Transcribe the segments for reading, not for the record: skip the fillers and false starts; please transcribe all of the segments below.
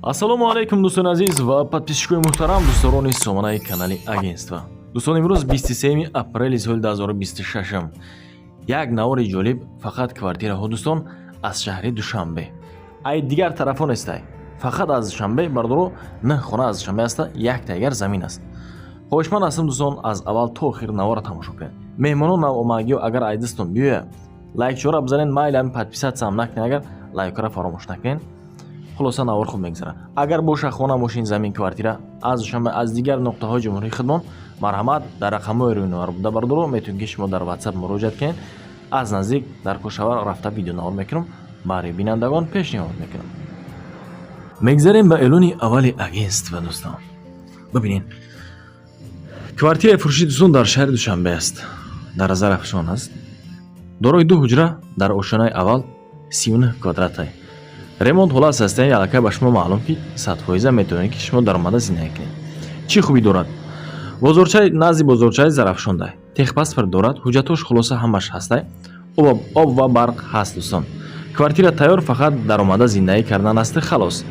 Ассалому алайкум, дӯстони азиз ва подписчикои муҳтарам, дӯстдорони сомонаи канали агентства. Дӯстон, имрӯз 23 апрели соли 2026. Як навори ҷолиб, фақат квартираҳо, дӯстон, аз шаҳри Душанбе. Ай дигар тарафҳо нестай, фақат аз Душанбе, бардоро. Нӯҳ хона аз Душанбе аста, якта ягар замин аст. Хоҳишманд ҳастам, дӯстон, аз аввал то охир навора тамошо кунед. Меҳмонон, навомагиё, агар ай дастон биёя, лайкчора бизанед, майли ҳамин подписаться ҳам накунед, агар лайкора фаромӯш накунед. Хулоса, навор хуб мегзарад. Агар боша хона, мошин, замин, квартира аз Душанбе, аз дигар нуқтаҳои ҷумҳурии худмон, марҳамат, дар рақамҳои рӯйнавар буда, бардоро, метавонед, ки шумо дар WhatsApp муроҷиат кунед. Аз наздик дар кошава рафта видеонавор мекунам, барои бинандагон пешниҳод мекунам. Мегзарем ба эълони аввали агентства. Дӯстон, бибинед, квартираи фурӯши, дӯстон, дар шаҳри Душанбе аст, дар Зарафшон аст, дорои ду ҳуҷра, дар ошёнаи аввал, 39 квадратай. Ремонт ҳолат ҳастаи аллакай ба шумо маълум, ки 100% метавонед, ки шумо даромада зиндагӣ кунед. Чӣ хубӣ дорад? Бозорчаи, назди бозорчаи Зарафшондай, техпаспорт дорад, ҳуҷҷатош хулоса ҳамаш ҳастай, об ва барқ ҳаст. Дӯстон, квартира тайёр, фақат даромада зиндагӣ кардан аст, халос.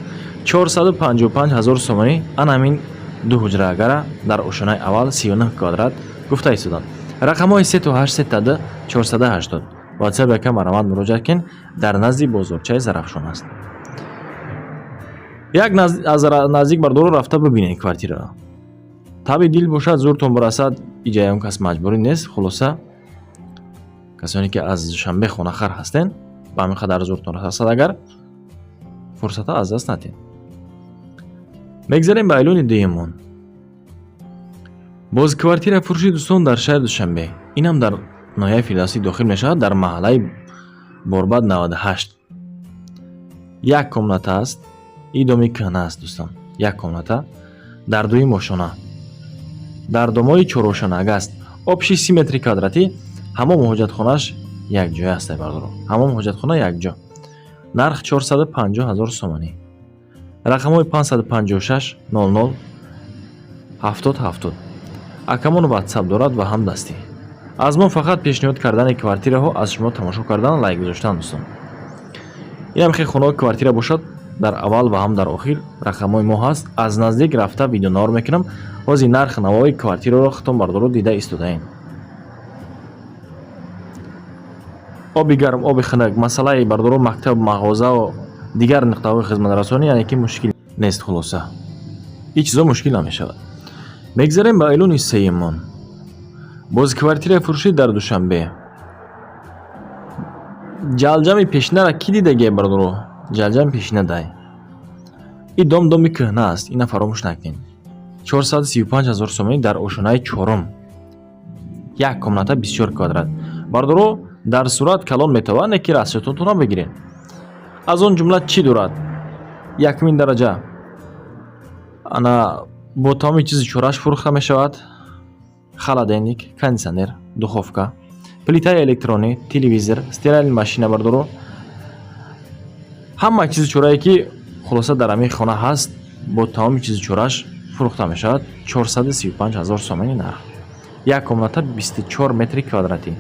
455 ҳазор сомонӣ ана ҳамин ду ҳуҷраагара дар ошёнаи аввал, 39 квадрат гуфта истоданд. Рақамҳои 3 то 8, 3 та 2, 480, WhatsApp яка, марҳамат, муроҷиат кунед. Дар назди бозорчаи Зарафшон аст. Як аз наздик, бардоро, рафта бибинед квартираро. Таби дил бошад, зуртон бирасад, иҷа он кас маҷбурӣ нест. Хулоса, касоне ки аз Душанбе хонахар ҳастен, ба ҳамин қадар зуртон расад, агар фурсата аз даст надиҳед. Мегзарем ба эълони дуюмон. Боз квартира фурӯши, дӯстон, дар шаҳри Душанбе, инам дар ноҳияи Фирдавсӣ дохил мешавад, дар маҳаллаи Борбад 98. Як комната аст, и доми кӯҳна аст, дӯстон. Як комната дар дуюм ошёна, дар домои чорошонага аст, общий 30 метри квадратӣ. Ҳамом, ҳоҷатхонааш якҷоя аст, бардоро, ҳамом, ҳоҷатхона якҷо. Нарх 450 ҳазор сомонӣ. Рақамҳои 556 00 70 70. Акамон WhatsApp дорад ва ҳам дастӣ. Аз мо фақат пешниҳод кардани квартираҳо, аз шумо тамошо кардан, лайк гузоштан, дӯстон. Инам хел хонаҳо, квартира бошад, дар аввал ва ҳам дар охир рақамҳои мо ҳаст. Аз наздик рафта видеонавор мекунам. Ҳозир нарх навои квартираро худтон, бардоро, дида истодаем. Оби гарм, оби хунук, масъалаи, бардоро, мактаб, мағозаву дигар нуқтаҳои хизматрасонӣ, яъне ки мушкил нест. Хулоса, ҳеҷ чизо мушкил намешавад. Мегзарем ба эълони сеюмон. Боз квартираи фурӯшӣ дар Душанбе. Ҷалҷами пешинара кӣ дидагия, бардоро? Ҷалҷами пешина дай. И дом доми кӯҳна аст, ина фаромӯш накунед. 435 ҳазор сомонӣ, дар ошёнаи чорум, як комната, 24 квадрат. Бардоро, дар сурат калон метавонад, не ки расчётотонро бигиред. Аз он ҷумла чӣ дорад? Якумин дараҷа ана бо тамоми чизи чораш фурӯхта мешавад: холодильник, кондитсионер, духовка, плитаи электронӣ, телевизор, стиральный машина. Бардоро, ҳама чизи чорае ки хулоса дар ҳамин хона ҳаст, бо тамоми чизи чораш фурӯхта мешавад. 435 ҳазор сомонӣ нарх. Як комната, 24 метри квадратӣ,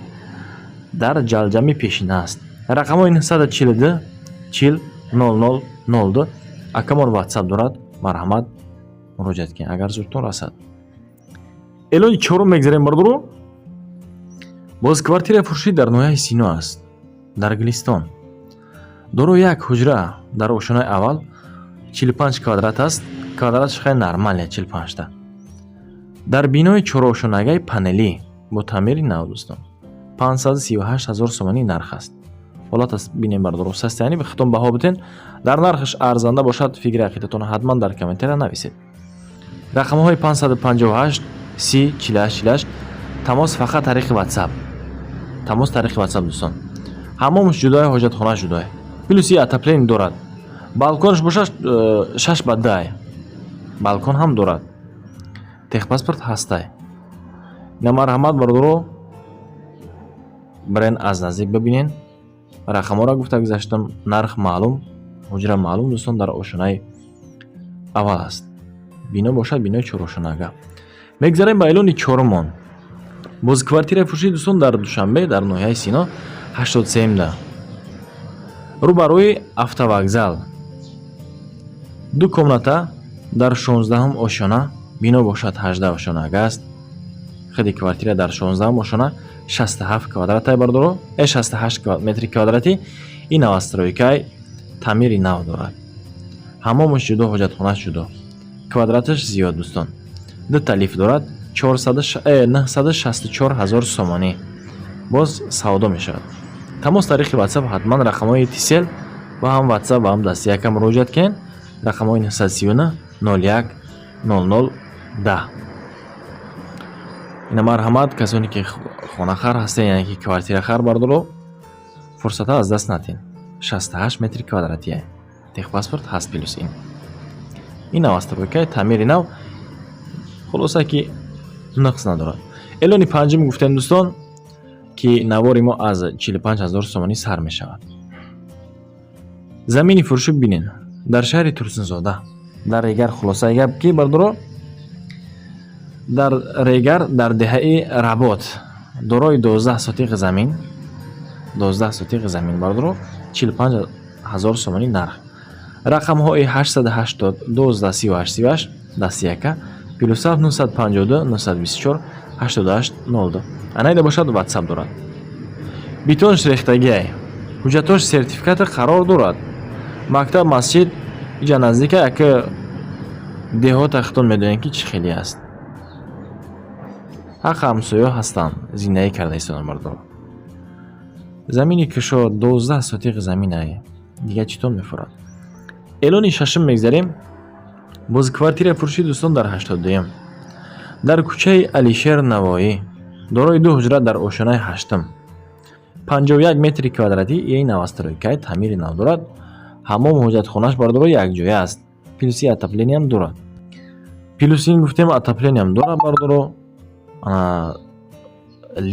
дар ҷалҷами пешина аст. Рақамҳои 942 40 00 02. Акамон WhatsApp дорад, марҳамат, муроҷиат кунед, агар зудтон расад. Эълони чорум мегзарем, бардоро. Боз квартираи фурӯшӣ дар ноҳияи Сино аст, дар Гулистон, дорои як ҳуҷра, дар ошёнаи аввал, 45 квадрат аст. Квадраташ хеле нормале, 45-та, дар бинои чорошонагаи панелӣ бо таъмири нав. Дӯстон, 538 ҳазор сомонӣ нарх аст. Ҳолат аст, бинем, бардоро, состояние ба худтон баҳо битен. Дар нархаш арзанда бошад, фикри ақидатонро ҳатман дар комментария нависед. Рақамҳои 558 30 48 48. Тамос фақат тариқи WhatsApp, тамос тариқи WhatsApp. Дӯстон, ҳамомаш ҷудое, ҳоҷатхонааш ҷудое, плюс и отопление дорад. Балконаш бошад 6 ба 10, балкон ҳам дорад, техпаспорт ҳастай. Ина, марҳамат, бардоро, бирен, аз наздик бибинен. Рақамҳоро гуфта гузаштам, нарх маълум, ҳуҷра маълум. Дӯстон, дар ошёнаи аввал аст, бино бошад бинои чорошонага. Мегзарем ба эълони чорумон. Боз квартираи фурӯшӣ, дӯстон, дар Душанбе, дар ноҳияи Сино, 83-да, рӯ ба рӯи автовокзал. Ду комната дар 16-ум ошёна, бино бошад 18 ошёнага аст. Худи квартира дар 16-ум ошёна, 67 квадратай, бардоро, 68 метри квадратӣ. Ин новостройкай, таъмири нав дорад, ҳаммомаш ҷудо, ҳоҷатхонаш ҷудо, квадраташ зиёд, дӯстон. Дута лифт дорад. 964 ҳазор сомонӣ, боз савдо мешавад. Тамос тариқи WhatsApp, ҳатман рақамҳои Тисел ва ҳам WhatsApp ва ҳам дасти якам муроҷиат кунед, рақамҳои 939 01 00 10. Ина, марҳамат, касоне ки хонахар ҳастед, яъне ки квартирахар, бардоро, фурсатҳо аз даст надиҳед. 68 метри квадратия, техпаспорт ҳаст, плюс ин новостройкаи, таъмири нав, хулоса ки нуқс надорад. Эълони панҷум гуфтем, дӯстон, ки навори мо аз 45 ҳазор сомонӣ сар мешавад. Замини фурӯшӣ бинед дар шаҳри Турсунзода, дар Регар. Хулосаи гап ки, бардоро, дар Регар, дар деҳаи Работ, дорои 12 сотиқ замин, 12 сотиқ замин, бардоро, 45 ҳазор сомонӣ нарх. Рақамҳои 880 12 38 38 дасти яка, плюс 7 952 924 88 02. Анайда бошад, WhatsApp дорад. Бетонш рехтагиай, ҳуҷҷатош сертификати қарор дорад. Мактаб, масҷид иҷа наздика. Яка деҳота хитон медонем, ки чӣ хеле аст. Ҳақ ҳамсоё ҳастанд, зиндагӣ карда истодан, бардор. Замини кушод, 12 сотиқ заминае, дигар чӣ тон мефурад? Эълони шашум мегзарем. Боз квартира фурӯшӣ, дӯстон, дар 82-юм, дар кӯчаи Алишер Навоӣ, дорои ду ҳуҷра дар ошёнаи ҳаштум, 51 метри квадратӣ. Ин новостройкаи, таъмири нав дорад. Ҳаммому ҳоҷатхонааш, бардоро, якҷоя аст, плюси отоплениям дорад. Плюси ин гуфтем, отоплениям дорад, бардоро,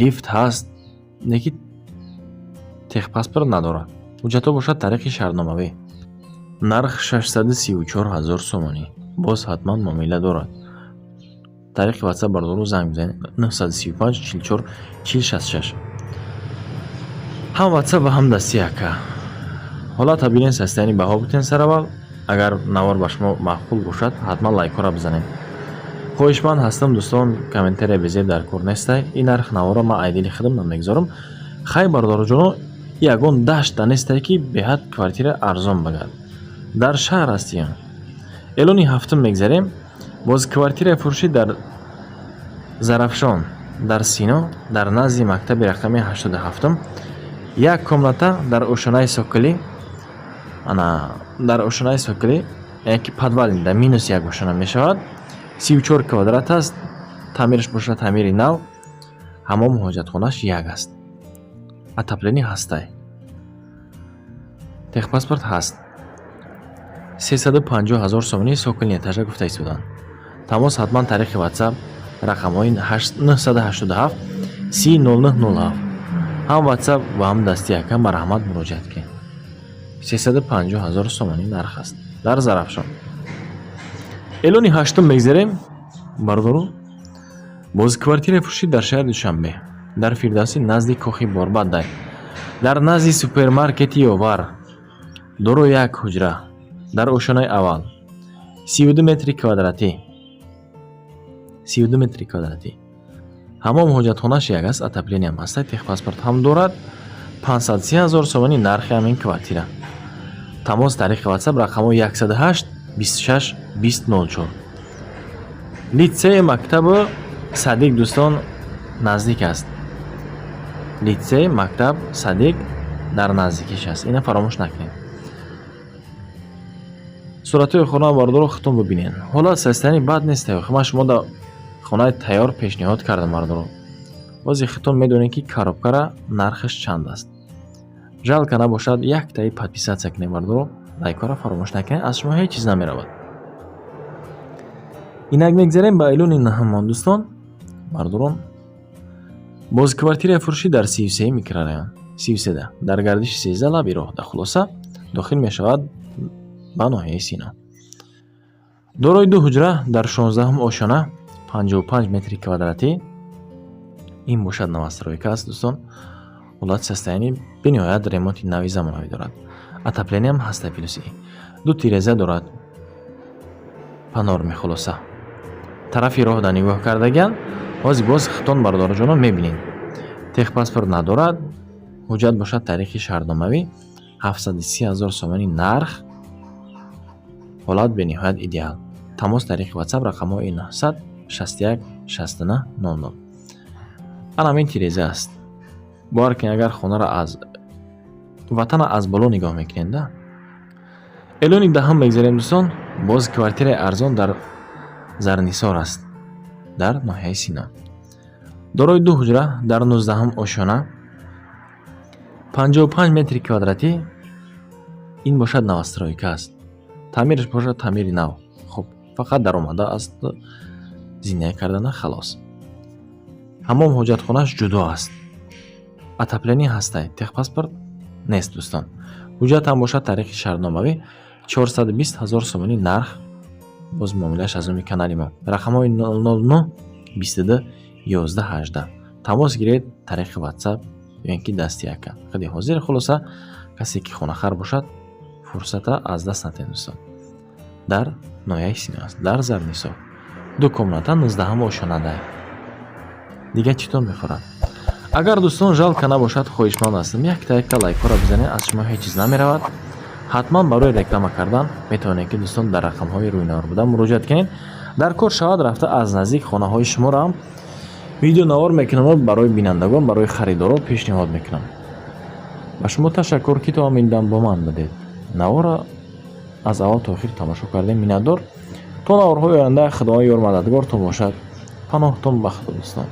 лифт ҳаст, леки техпаспорт надорад. Ҳуҷҷатҳо бошад тариқи шартномавӣ. Нарх 634 ҳазор сомонӣ, боз ҳатман муомила дорад. Тариқи WhatsApp, бардору, занг бизанед: 935 44 40 66, ҳам WhatsApp ва ҳам дасти яка. Ҳолат бинед, состояни баҳо бутен. Сараввал, агар навор ба шумо маъқул бошад, ҳатман лайкҳоро бизанед. Хоҳишманд ҳастам, дӯстон, комментария безеб дар кор нестай. Ин нарх наворро ман айдили худам намегузорам. Хай, бардорҷоно, ягон дашта нестай, ки беҳад квартира арзон багард, дар шаҳр ҳастиям. Эълони ҳафтум мегзарем. Боз квартираи фурӯшӣ дар Зарафшон, дар Сино, дар назди мактаби рақами 87-ум, як комната дар ошёнаи цоколӣ. Ана, дар ошёнаи цоколӣ, яъне ки подвал дар минус як ошёна мешавад. 34 квадрат аст, таъмираш бошад таъмири нав, ҳаммому ҳоҷатхонааш як аст, отопление ҳастай, техпаспорт ҳаст. 350 ҳазор сомонӣ цокольный этажа гуфта истоданд. Тамос ҳатман тариқи WhatsApp, рақамҳои 987 30 09 07, ҳам WhatsApp ва ҳам дасти яка. Марҳамат, муроҷиат кунед. 350 ҳазор сомонӣ нарх аст дар Зарафшон. Эълони ҳаштум мегзарем, бардору. Боз квартираи фурӯшӣ дар шаҳри Душанбе, дар Фирдавсӣ, назди кохи Борбаддай, дар назди супермаркети Ёвар, дорои як ҳуҷра дар ошёнаи аввал, 32 метри квадратӣ, 32 метри квадратӣ. Ҳаммом, ҳоҷатхонааш як аст, отоплениям ҳаста, техпаспорт ҳам дорад. 530 ҳазор сомонӣ нархи ҳамин квартира. Тамос тариқи WhatsApp, рақамҳои 108 26 20 04. Литсеи, мактабу садик, дӯстон, наздик аст. Литсей, мактаб, садик дар наздикиш аст, ина фаромӯш накунед. Суратҳои хона, бардоро, худтон бибинед. Ҳоло состояни бад нест. Ман шумо да хонаи тайёр пешниҳод кардам, бардоро. Бози худтон медонед, ки коробкара нархаш чанд аст. Жалко набошад, яктаи подписаться кунед, бардоро, лайкҳоро фаромӯш накунед, аз шумо ҳеҷ чиз намеравад. Инак, мегзарем ба эълони наҳумон, дӯстон, бардорон. Боз квартираи фурӯшӣ дар 33 микрорайон, 33-да, дар гардиши 13, лаби роҳда, хулоса, дохил мешавад ба ноҳияи Сино, дорои ду ҳуҷра дар 16-ум ошёна, 55 метри квадратӣ. Ин бошад новостройка аст, дӯстон. Ҳолат, состояни бениҳоят, ремонти нави замонавӣ дорад, отоплениям ҳаста, плюси ду тиреза дорад. Панорми. Хулоса, тарафи роҳ да нигоҳ кардагиан. Ҳозир боз хитон, бародароҷоно, мебинед. Техпаспорт надорад, ҳуҷҷат бошад таърихи шаҳрномавӣ. 730 000 сомонӣ нарх, ҳолат бениҳоят идеал. Тамос тариқи WhatsApp, рақамҳои 961 69 00. Ана ҳамин тиреза аст. Бовар кунед, агар хонаро аз ватана аз боло нигоҳ мекунед да. Эълони даҳум мегзарем, дӯстон. Боз квартираи арзон дар Зарнисор аст, дар ноҳияи Сино, дорои ду ҳуҷра, дар 19-ум ошёна, 55 метри квадратӣ. Ин бошад новостройка аст, таъмираш бошад таъмири нав. Хуб, фақат даромада аст, зиндагӣ кардана, халос. Ҳамом, ҳоҷатхонааш ҷудо аст, отопление ҳастай, техпаспорт нест, дӯстон. Ҳуҷҷат ҳам бошад таърихи шаҳрномавӣ. 420 000 сомонӣ нарх, боз муомилааш аз номи канали мо. Рақамҳои 009 22 11 18, тамос гиред тариқи WhatsApp ё ин ки дасти яка худи ҳозир. Хулоса, касе ки хонахар бошад, фурсата аз даст натиҳед, дӯстон. Дар ноҳияи Сино аст, дар Зарнисор, ду комната, 19-ум ошёнадай. Дигар чӣ тон мехӯрад? Агар, дӯстон, жалко набошад, хоҳишманд ҳастам, якта якта лайкҳоро бизанед, аз шумо ҳеҷ чиз намеравад. Ҳатман барои реклама кардан метавонед, ки, дӯстон, дар рақамҳои рӯйнавор буда муроҷиат кунед. Дар кор шавад, рафта аз наздик хонаҳои шуморо ҳам видеонавор мекунам, барои бинандагон, барои харидоро пешниҳод мекунам. Ба шумо ташаккур, ки то ҳамин дам бо ман будед, наворро аз аввал то охир тамошо кардем. Миннатдор. То наворҳои оянда, Худованд ёр мададгортон бошад. Паноҳтон ба Худо, дӯстон.